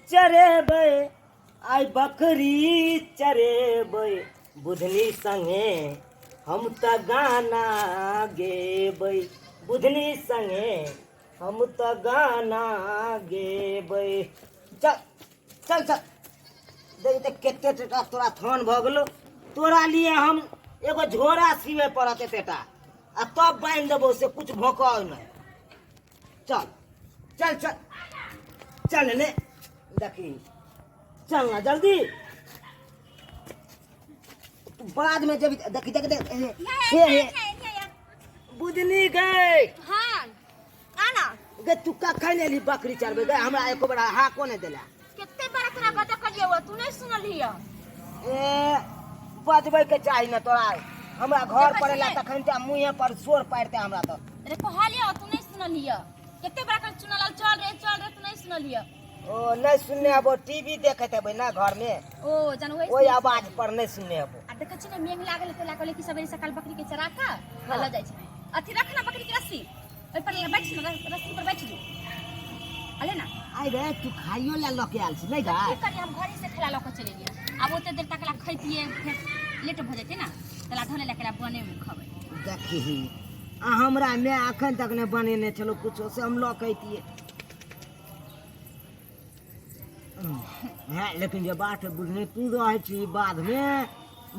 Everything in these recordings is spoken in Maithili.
चरेबै, आइ बकरी चरेबै, बुधनी संगे हम तऽ गाना गेबै, बुधनी संगे हम तऽ गाना गेबै। चल चल चल, देख तऽ कते टका तोरा थान भऽ गेलो। तोरा लिए हम एगो झोरा सिवे पड़त एतेटा आ तब बान्हि देबौ, से कुछ भोकल नहि। चल चल चल चल ने, देखी, चल ना जल्दी, तू बाद में जब देखी, देख देख, हे हे हे, बुझनी गए। हाँ, आना। गे, तू कखन एली बकरी चरबै गे? हमरा एको बेरा हाको नहि देला। कते बार तोरा गदा करियो, तू नहीं सुनल हिया। ए, बजबै के चाही ने तोरा। हमरा घर देखै पर एला छियै? तखन तऽ मुँहे पर शोर पाड़िते हमरा तऽ। अरे कहलियो, तू नहीं सुनल हिया। कते बार कल चुनल, चल रे चल रे, तू नहीं सुनल हिया। ओ, नहि सुनने हेबो, टीवी देखैत हेबै ना घर में। ओ जान वही। ओहि आवाज पर नहि सुनने हेबो। आ देखै छी ने, मेघ लागल तो लागल कि सवेरे सकाल बकरी के चरा के आ लऽ जाइ छै। अथी रख ना बकरी के रस्सी, ओहि पर बैठ ना, रस्सी पर बैठ जो, अले ना। आइ रे, तू खाइयो ले लऽ के आयल छी नहि गा? की करिए, हम घरे से खेला लऽ के चले गेलियै। आब ओते देर तक ला खैतियै, फेर लेट भऽ जेतै ना, तला धोले ला के बने में खबै। देखही, आ हमरा माय अखन तक नहि बनेने छलो कुछो, से हम लऽ के अइतियै। हँ, लेकिन जे बात बुझने, तू रहै छी बाधमे,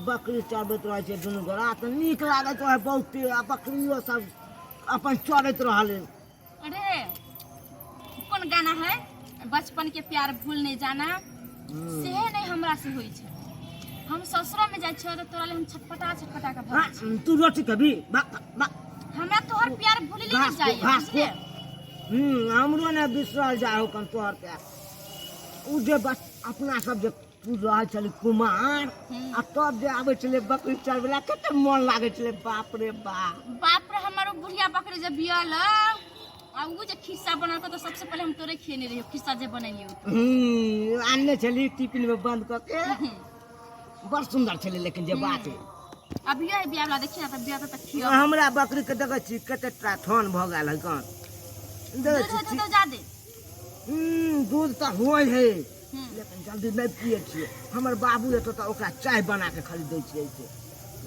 बकरी चरबैत रहै छै दुनू गोरा तऽ नीक लागैत रहै बहुते, आ बकरियो सब अपन चरैत रहल। अरे, कोन गाना है, बचपन के प्यार भूल नहीं जाना, से नहीं हमरा से होइ छै। हम ससुरा में जाइ छियै तऽ तोरा ले हम छटपटा छटपटा के हाँ, भगै छी। तू रोटी कभी बा बा। हमरा तोहर प्यार भूलले नहीं घास जाय। घास। बुझले? हमरो ने बिसरल जा हो कन तोहर प्यार। उ जे बस अपना सब जे तू रहल छली कुमार आ तब जे आबै छलै बकरी चरबै कते मन लागै छलै, बाप रे बाप। बाप रे, हमर उ बुढ़िया बकरी जे बियल आ उ जे खिस्सा बनल तऽ सबसे पहिले हम तोरे खियेने रहियो, खिस्सा जे बनेलियो। आनने छली टिफिन में बंद कऽ के, बड़ सुंदर छलै, लेकिन जे बात है। अभियो है बिया वाला, देखिए ना, तऽ बिया तऽ खियो। हमरा बकरी के देखै छी कते टा थन भऽ गेल है कन, देखै दूध छी? होइत तऽ जादे। दूध तऽ होइ है, लेकिन जल्दी नहि पियै छियै। हमर बाबू एतौ तऽ ओकरा चाय बना के खाली दै छियै से,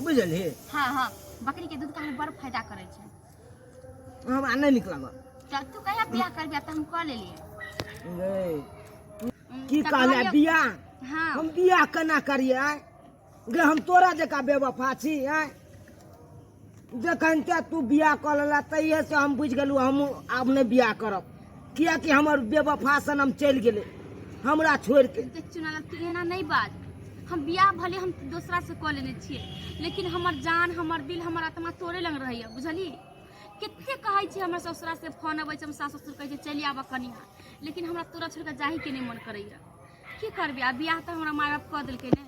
बुझलियै? हाँ हाँ, बकरी के दूध का बड़ फायदा करै छै। हमरा नहि नीक लागल। तऽ तू कहिया बियाह करबी? तऽ हम कऽ लेलियै। गे, की तऽ कहले? कहलियौ- बियाह? हाँ। हम बियाह केना करियै आँय? गे, हम तोरा जकाँ बेवफा छी आँय? जखन ते तू बियाह कऽ लेला तहिये से हम बुझि गेलहुँ, हम आब नहि बियाह करब, कियाकि हमर बेवफा सनम चलि गेलै हमरा छोड़ि के। देख चुनाला, तू एना नहीं बाज। हम बियाह भले हम दोसरा से कऽ लेने छियै, लेकिन हमर जान, हमर दिल, हमर आत्मा तोरे लग रहैया, बुझली? कते कहै छै, हमर ससुरा से फोन अबै छै, हम सास ससुर कहै छै चलि आबऽ कनिया, लेकिन हमरा तोरा छोड़ि कऽ जाही के नहि मन करैया। की करबै, आ बियाह तऽ हमरा माय बाप कऽ देलकै ने,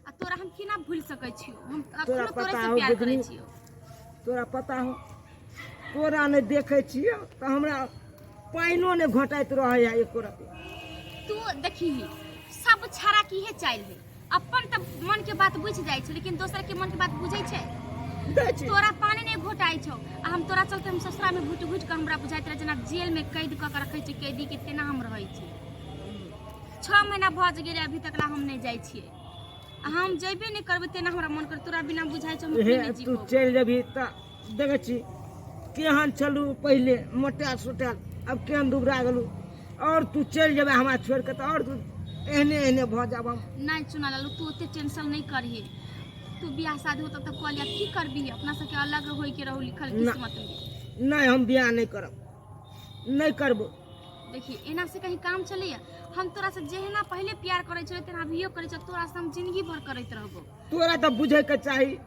आ तोरा हम केना भूलि सकै छियौ? हम तोरा अखनो तोरे पता से हौ प्यार करै बुझनी? छियौ। तोरा पता हो, तोरा नहि देखै छियौ तऽ हमरा पानिओ नहि घोटाइत रहैया एको रत्ती। तू देखी, सब छाड़ा की है चाइल है, अपन तऽ मन के बात बुझि जाइ छै, लेकिन दोसर के मन के बात बुझै छै? दै छी। तोरा पानी नहि घोटाइ छौ, आ हम तोरा चलते हम ससुरा में घुटि घुटि कऽ हमरा बुझाइत रहै जेना जेल में कैद कऽ के रखै छै कैदी के, तेना हम रहै छी। 6 महीना भऽ गेलै, अभी तक ला हम नहि जाइ छियै, आ हम जेबे नहि करबै, तेना हमरा मन कर। तोरा बिना बुझाइ छै हम हे अपने नहि तू जीबो। चलि जेबही तऽ देखै छी केहन छलू पहिले मोटायल सोटायल, आब केहन दुबरा गेलू। आओर तू चलि जेबै हमरा छोड़ि कऽ तऽ आओर तू एहने एहने भऽ जायब हम। नहि चुना लालू, तू ओते टेंशन नहि करही। तू बियाह शादी होतौ तऽ कऽ लिया, की करबी? अपना सबके अलग होय के रहू लिखल ना। किस्मत में। नहि, हम बियाह नहि करब, नहि करबो। देखिए, एना से कहीं काम चलैया? हम तोरा से जेहना पहिले प्यार करै छलियै, तेना अभियो करै छियै। तोरा से हम जिंदगी भर करैत रहबो। तोरा तऽ बुझैके चाही,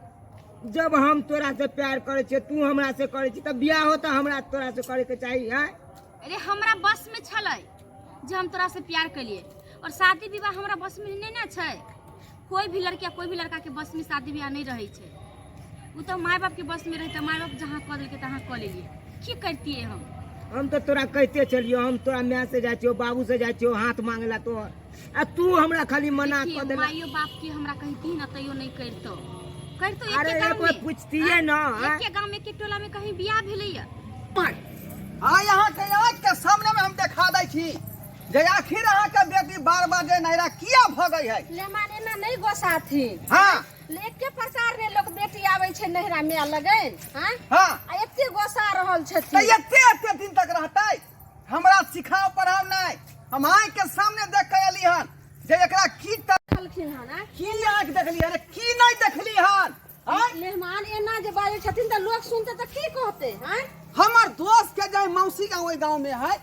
जब हम तोरा से प्यार करै छियै, तू हमरा से करै छी, तऽ बियाहो तऽ हमरा तोरा से करैके चाही आँय? अरे, हमरा बस में छलै जे हम तोरा से प्यार कलिए और शादी विवाह हमरा बस में नहीं ना छै। कोई भी लड़की या कोई भी लड़का के बस में शादी विवाह नहीं रहै छै। उ तऽ माय बाप के बस में रहै, माय बाप जहाँ कऽ देलकै तहाँ कऽ लेलिए। की करतियै हम? हम तऽ तोरा कहिते छलियौ, हम तोरा माय से जाइ छियौ, बाबू से जाइ छियौ हाथ मांगे ला तोहर, आ तू हमरा खाली मना देखिए, कऽ देला। माइयो बाप के हमरा कहती ना तैयो नहीं करतो, करतो। अरे, एके गाँव एक बार में पूछतियै ना, आँय? एके गाँव में, एके टोला में कहीं बियाह भेलैया? आइ अहाँके आज के सामने में हम देखा दै छी। जे आखिर अहाँके बेटी बार बार जे नैरा किया भऽ गई है। लेमान एना नहि गोसाथिन। हाँ। एके प्रकार ने लोक बेटी आबै छै नैहरा माय लगन। हाँ। हाँ। आ एते गोसा रहल तऽ छथिन। एते एते दिन तक रहतै? हमरा सिखाओ पढ़ाओ नहि, हम आँखि के सामने देख के एली हन जे एकरा की देखलखिन हन आँय? की आँखि देखली हन, की नहि देखली हन, आँय? मेहमान एना जे बाजै छथिन तऽ लोक सुनतै तऽ की कहतै? आँय? हमर दोस्त के जे मौसी गाँव ओहि गाँव में है,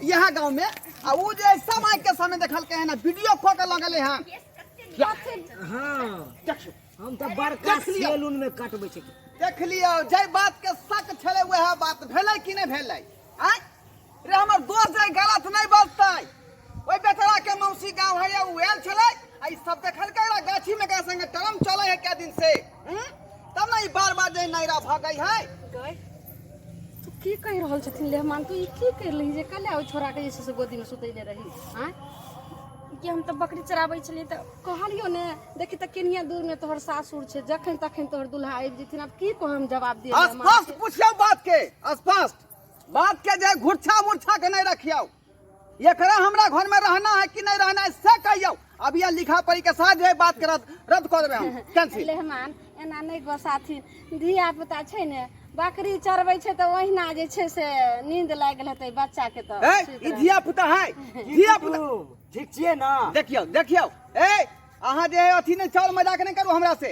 यहाँ गाँव में, आ उ जे सब आँखि के सामने देखलकै हन, वीडियो कऽ के लगले हन। हाँ। देखियौ। हम तऽ बड़का देख लियौ। सैलून में कटबै छै। देख लियौ, जाहि बात के शक छलै वएह बात भेलै कि नहि भेलै? आँय रे, हमर दोस्त जे गलत नहि बजतै, ओहि बेचारा के मौसी गाँव है, उ आयल छलै आ ई सब देखलकै एकरा गाछी में एकरा संगे टरम चलै है कै दिन से, हम्म? तब ने ई बार बार जे नैरा भऽ गई है। गै, तू की कहि रहल छथिन लेहमान? तू ई की करलही जे कल्हे ओहि छोड़ा के जे छै से गोदी में सुतैले रही? आँय? कि हम तऽ बकरी चराबै छलियै तऽ कहलियो ने, देखी तऽ केनिया दूर में तोहर सासुर छै, जखन तखन तोहर दुल्हा आबि जेथिन। आब की कह हम जवाब दियै मेहमान स्पष्ट के? पुछियौ बात के, स्पष्ट बात के जे घुर्छा मुर्छा के नहीं रखियौ। एकरा हमरा घर में रहना है कि नहीं रहना है से कहियौ। अब यह लिखा पढ़ी के साथ जे बात के रद्द रद्द कऽ देबै हम, कैंसिल। लेहमान एना नहि गोसाथिन, धिया पुता छै ने, बकरी चरबै छै तऽ ओहिना जे छै से नींद लागि गेल हेतै बच्चा के तऽ ए सुति ई रहल। धिया पुता है, धिया पुता। कुटुम, ठीक छियै ने? देखियौ देखियौ, ए अहाँ जे है अथी नहि चाल मजाक नहि करू हमरा से।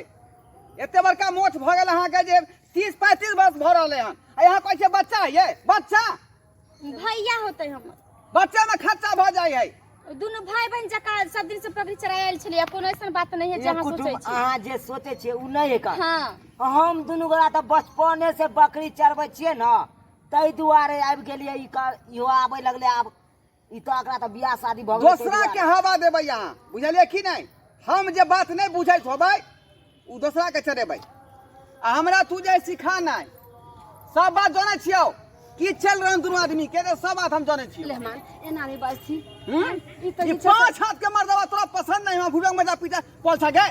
एते बड़का मोछ भऽ गेल अहाँके जे 30-35 वर्ष भऽ रहलै हन आ यहाँ कहै छियै बच्चा है, ये बच्चा। भैया होतै हमर। बच्चा में खर्चा भऽ जाइ है। दुनू भाई बहन जकाँ सब दिन से बकरी चरायल छलियै, कोनो ऐसन बात नहीं है जे ये अहाँ कुटुम, सोचै छी। अहाँ जे सोचै छियै उ नहि है का। हाँ। हम दुनू गोरा तऽ बचपने से बकरी चरबै छियै ने, ताहि दुआरे आबि गेलियै। ई इहो आबै लगलै, आब ई तऽ एकरा तऽ बियाह शादी भऽ गेलै ताहि दोसरा के दुआरे। हवा देबै अहाँ, बुझलियै कि नहि? हम जे बात नहि बुझैत होबै ओ दोसरा के चढ़ेबै। आ हमरा तू जे सिखा नहि, सब बात जानै छियौ की चल रहल दुनू आदमी के, जे सब बात हम जानै छियौ। लेहमान एना नहि बाजथिन। हम्म? ई तऽ ई जे छै से- 5 हाथ के मर्दवा तोरा पसंद नहीं हो, बुढ़ा मजा पीछे पल छ गे,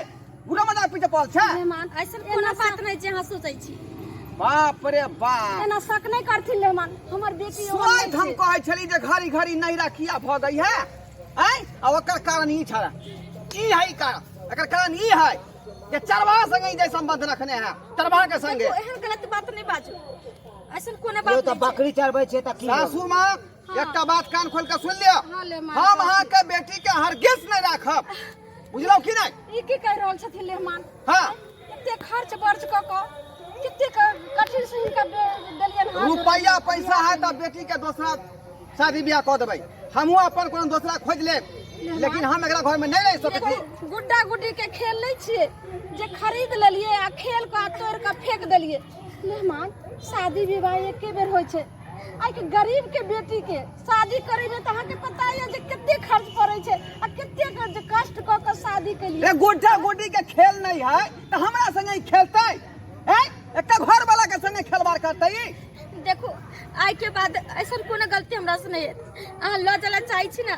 बुढ़ा मजा पीछे पल छ। मेहमान ऐसन कोनो बात नहीं जे अहाँ सोचै छी। बाप रे बाप, एना शक नहि करथिन लेहमान, हमर बेटी ओहन स्वाइत नहि हम छै। कहै छली जे घड़ी घड़ी नहीं रखिया भऽ गई है, आँय? आ ओकर कारण ई छल, ई है ई कारण, एकर कारण ई है जे चरवाहा संगे ई जे संबंध रखने है, चरवाहा के संगे। देखू, एहन गलत बात नहीं बाजू, ऐसन कोनो यौ बात तऽ नहीं छै। बकरी चरबै छियै तऽ की सासू माँ, एकटा बात कान खोल के सुन लिअ। हाँ, ले माँ, हम अहाँ के बेटी के हरगिज नहीं राखब, बुझलौ कि नहीं? ई की कहि रहल छथिन लेहमान? हाँ। कते खर्च बर्च कऽ कऽ कते कठिन से हिनका देलियनि हाथ। रुपैया पैसा है तऽ बेटी के दोसरा शादी बियाह कऽ देबै, हमहूँ अपन कोनो दोसरा खोजि लेब, लेकिन हम एकरा घर में नहीं रह सकै छी। गुड्डा गुड्डी के खेल नहीं छियै जे खरीद लेलियै आ खेल कऽ आ तोड़ि कऽ फेंक देलियै। मेहमान, शादी विवाह एके बेर होइ छै। आइ के गरीब के बेटी के शादी करे में तऽ अहाँके पता यऽ जे कते खर्च पड़ै छै आ कते जे कष्ट कऽ कऽ शादी केलियै। ए गुड्डा गुड्डी के खेल नहीं है तऽ हमरा संगे ई खेलतै? ए एकटा घर वाला के संगे खेलबाड़ करतै ई? देखू, आइ के बाद ऐसन कोनो गलती हमरा से नहीं हेत। अहाँ लऽ जाय लए चाहै छी ने,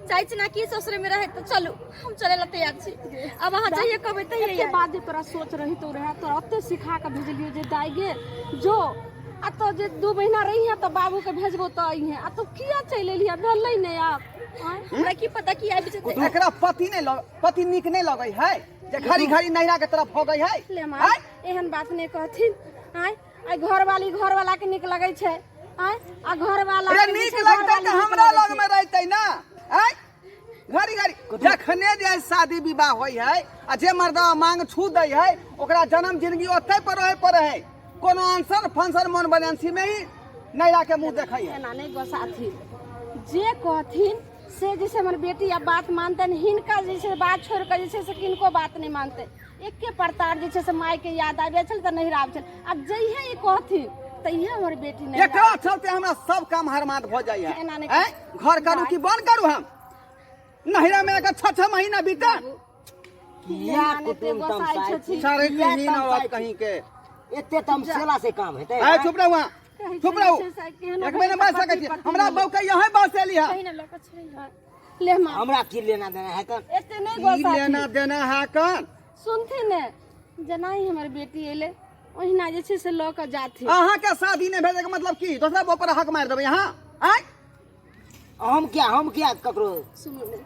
चाहै छी ने कि ससुरे में रहे, तऽ चलू, हम चले ला तैयार छी। अब अहाँ जहिया कहबै तहिया एते आयब। बात जे तोरा सोच रही तो रहे, तोरा ओते सिखा के भेजलियो जे दाइ गे जो, आ तो जे 2 महीना रही है तऽ बाबू के भेजबो तऽ अइहे, आ तू किया चलि एलिही? भेलै नहि आब। आँय? हमरा की पता की आबि जेतै। एकरा पति नहीं लग, पति नीक नहीं लगै है जे घड़ी घड़ी नैहरा के तरफ हो गई है। ले माँ, आँय? एहन बात नहीं कहथिन। आँय, आइ घरवाली घरवाला के नीक लगै छै, आँय, आ घरवाला अरे के जे नीक छै लगतै घरवाली तऽ नीक हमरा लगै लग छै। में रहतै ना। आँय, घड़ी घड़ी जखने जे शादी विवाह होइ है आ जे मर्दवा मांग छू दै है, ओकरा जन्म जिंदगी ओतै पर रहे पड़े है। कोनो आंसर फंसर मन बनेंसी में ही नैरा के मुंह देखै है। एना नहि गोसाथिन, जे कहथिन से जे छै हमर बेटी आब बात मानतनि। हिनका जे छै बात छोड़ि कऽ जे छै से किनको बात नहि मानतै। एके परतार जे छै से मायके याद आबि जाइ छल तऽ नैहरा आबै छल। आब जहिया ई कहथिन तहिया हमर बेटी नैहरा। एकरा चलते हमरा सब काम हरमाद भऽ जाइ है। एना नहि। आँय? घर करू कि बंद करू? हम नैहरा में अगर 6-6 महीना बीता किया मेहमान एते कुटुम गोसाइ तमसाइ छथिन। छी? साढ़े किया तीन औरत तमसाइ छी? कहीं के एते तमसेला से काम हेतै? आय चुप रहू अहाँ, कहै चुप छै रहू। जे छै से केहनो एक महीना भेलै बाज तऽ सकै छी। पति हमरा पत्नी बहू के यहाँ बस एली है। कहीं ना लऽ कऽ छोड़ै हँ। ले माँ, हमरा की लेना देना है कन? एते नहि की गोसाथिन। लेना देना है कन? सुनथिन ने, जेना ही हमर बेटी एलै ओहिना जे छै से लऽ कऽ जाथिन। अहाँ के शादी नहीं भेजे के मतलब की दोसरा बहू पर हक मारि देबै अहाँ? आय हम क्या, हम क्या ककरो। सुनू ने,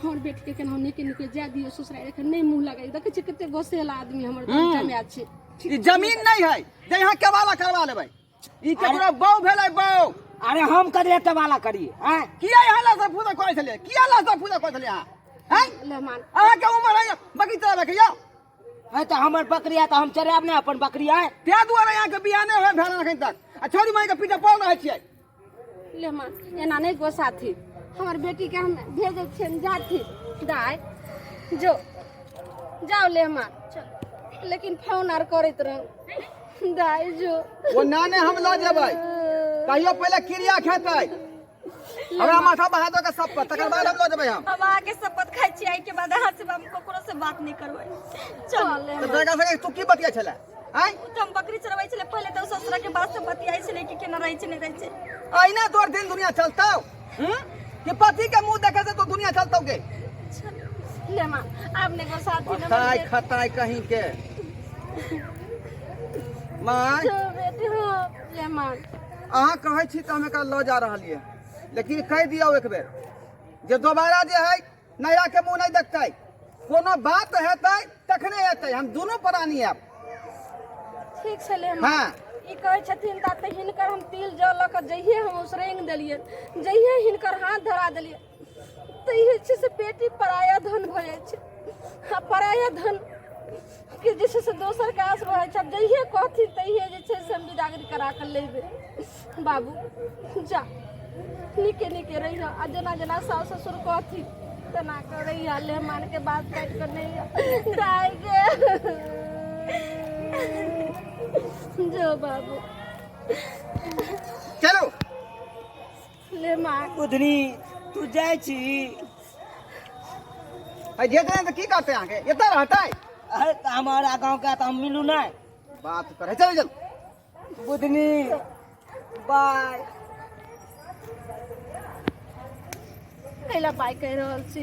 हमर बेटी के केनाहु नीके नीके जाय दियौ ससुरारि, एखन नहि मुँह लगाइ। देखै छियै कते गोसेला आदमी हमर जमाए छै। ई जमीन नहीं है जे यहाँ केवाला करवा लेबै। ई केकरो बहू भेलै बहू। अरे हम कदरे केवाला करिए हैं? किया यहाँ लहसुन पूजा करै छलियै? किया लहसुन पूजा करै छलियै अहाँ? हैं? मेहमान अहाँके उम्र है बकरी चराबे के? यौ है तऽ हमर बकरी है तऽ हम चरायब ने अपन बकरी है। ताहि दुआरे अहाँके बियाह नहि होय भेल एखन तक आ छौड़ी माइके पीछे पड़ल रहै छियै। लेहमान एना नहि गोसाथी, हमर बेटीके हम भेजै छियनि, जाथी दाइ, जो जाओ लेहमान, लेकिन फोन आर करैत रहू दाइ जो। ओ नाने हम लऽ जेबै, कहियो पहिले क्रिया खेतै हमरा माथा बहा दऽ के सब पर, तकर बाद हम लऽ जेबै। हम हम अहाँके शपथ खाइ छी, एहिके बाद अहाँ से हम ककरो से बात नहि करबै। चल। तऽ बेटा सके तू की बतिया छलै आँय? ओ तऽ हम बकरी चरबै छलै पहिले, तऽ ओ ससुरा के बात से बतियाइ छलै कि केना रहै छै नहि रहै छै। अहिना तोर दिन दुनिया चलतौ कि पति के मुंह देखे से तो दुनिया चलतौ के? ले माँ, आब नहि गोसाथी। खताय खताय कहीं के माय। जो बेटी हो ले माँ। अहाँ कहै छी तऽ हम एकरा लऽ जा रहलियै, लेकिन कहि दियौ एक बेर जे दोबारा जे है नैरा के मुँह नहि देखतै। कोनो बात हेतै तखने हेतै, हम दुनू प्राणी आयब। ठीक छलै माँ। हाँ। ई कहै छथिन तऽ हिनकर हम तिल जल लऽ कऽ जहिये हम उसरैंग देलियै, जहिये हिनकर हाथ धरा देलियै, तहिये छै से बेटी पराया धन भऽ जाइ छै आ पराया धन के जे छै से दोसर के आस रहै छै। आब जहिये कहथिन तहिये जे छै से हम बिदागरी करा कऽ लेबै। बाबू जा, नीके नीके रहिह आ जेना जेना सास ससुर कहथिन तेना कऽ रहिह। लेहमान के बात काटि कऽ नहि दाइ गे। जो बाबू। चलू। ले माँ। बुधनी तू जाइ छी? आ जेतै तऽ की करतै अहाँके एतऽ रहतै? अरे तऽ हमारा गाँव के तऽ हम मिलू नहि। बात करै, चलू चलू। बुधनी बाय। कैला बाय कहि रहल छी?